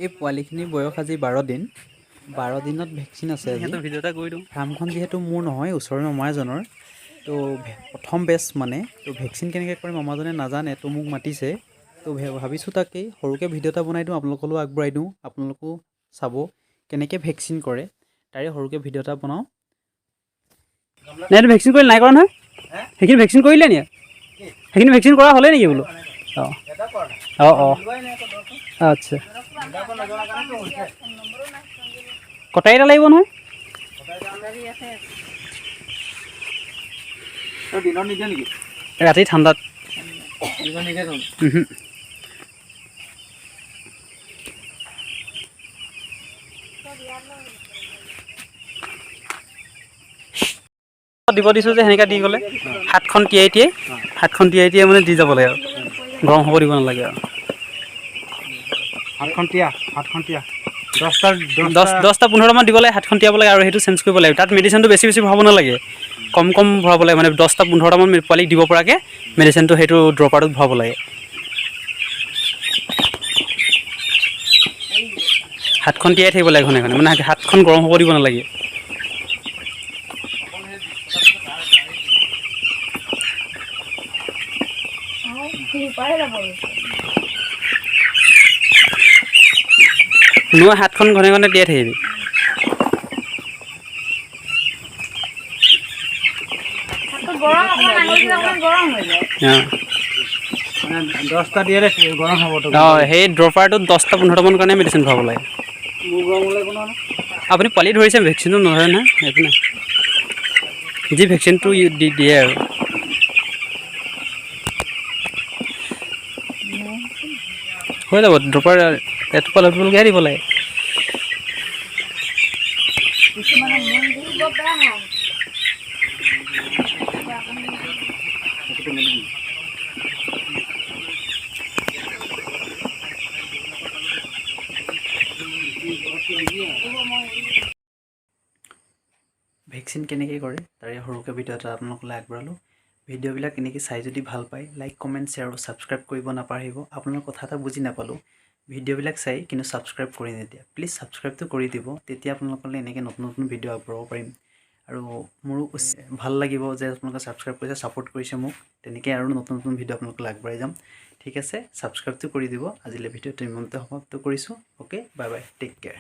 এই পোৱালিখিনিৰ বয়স আজি 12 দিন। 12 দিনত ভেকচিন আছে আজি। সিহঁতৰ ভিডিঅ' এটা কৰি দিওঁ। ফাৰ্মখন যিহেতু মোৰ নহয়, ওচৰৰ মামা এজনৰ। তো প্ৰথম বেচ মানে তো ভেকচিন কেনেকৈ কৰে মামাজনে নাজানে, তো মোক মাতিছে। তো ভাবিছোঁ তাকেই সৰুকৈ ভিডিঅ' এটা বনাই দিওঁ, আপোনালোকলৈও আগবঢ়াই দিওঁ, আপোনালোকো চাব কেনেকৈ ভেকচিন কৰে। তাৰে সৰুকৈ ভিডিঅ' এটা বনাওঁ। নাই, এইটো ভেকচিন কৰিলে নাই কৰা নহয়। সেইখিনি ভেকচিন কৰিলে নি? সেইখিনি ভেকচিন কৰা হ'লেই নেকি বোলো? অঁ অঁ অঁ আচ্ছা, কটাৰী এটা লাগিব নহয়। দিনত নিদিয়ে নেকি? ৰাতি ঠাণ্ডাত। দিনত নিদিয়ে দেখোন। উহু। দিব দিছোঁ যে সেনেকৈ দি গ'লে হাতখন তিয়াই তিয়াই, হাতখন তিয়াই তিয়াই মানে দি যাব লাগে আৰু গৰম হ'ব দিব নালাগে আৰু। হাতখন তিয়া, হাতখন তিয়া, 10টা। 10টা 15টামান দিব লাগে, হাতখন তিয়াব লাগে আৰু সেইটো চেঞ্জ কৰিব লাগে। তাত মেডিচিনটো বেছি বেছি ভৰাব নালাগে, কম কম ভৰাব লাগে। মানে 10টা 15টামান পোৱালিক দিব পৰাকৈ মেডিচিনটো সেইটো ড্ৰপাৰটোত ভৰাব লাগে। হাতখন তিয়াই থাকিব লাগে ঘনে ঘনে, মানে হাতখন গৰম হ'ব দিব নালাগে। সিপাৰে যাব গৈছে। নহয়, হাতখন ঘনে ঘনে তিয়াই থাকিবি। হাতটো গৰম, অকণমান আঙুলিটো অকণমান গৰম হৈ যায়। মানে 10টা দিলে গৰম হ'ব তো? অঁ, সেই ড্ৰপাৰটোত 10টা 15টামান কাৰণে মেডিচিন ভৰাব লাগে। মোৰ গৰম হ'লে কোনো নহয়। আপুনি পোৱালি ধৰিছে, ভেকচিনটো নধৰে নহয়, একো নাই। যি ভেকচিনটো দি দিয়ে আৰু হৈ যাব। ড্ৰপাৰ এটোপাল এটোপালকৈহে দিব লাগে। কিছুমানে মন বৰ বেয়া হয়। সেইটো মেলি দিম। ভেকচিন কেনেকৈ কৰে তাৰে সৰুকৈ ভিডিঅ' এটা আপোনালোকলৈ আগবঢ়ালোঁ। ভিডিঅ'বিলাক এনেকৈ চাই যদি ভাল পায়, লাইক, কমেণ্ট, শ্বেয়াৰ আৰু ছাবস্ক্ৰাইব কৰিব নাপাহৰিব। আপোনালোকৰ কথা এটা বুজি নাপালোঁ, ভিডিঅ'বিলাক চাই কিন্তু ছাবস্ক্ৰাইব কৰি নিদিয়ে। প্লিজ ছাবস্ক্ৰাইবটো কৰি দিব, তেতিয়া আপোনালোকলৈ এনেকৈ নতুন নতুন ভিডিঅ' আগবঢ়াব পাৰিম আৰু মোৰো ভাল লাগিব যে আপোনালোকে ছাবস্ক্ৰাইব কৰিছে, ছাপোৰ্ট কৰিছে মোক। তেনেকৈ আৰু নতুন নতুন ভিডিঅ' আপোনালোকলৈ আগবঢ়াই যাম। ঠিক আছে, ছাবস্ক্ৰাইবটো কৰি দিব। আজিলৈ ভিডিঅ'টো ইমানতে সমাপ্ত কৰিছোঁ। Okay, bye bye, take care.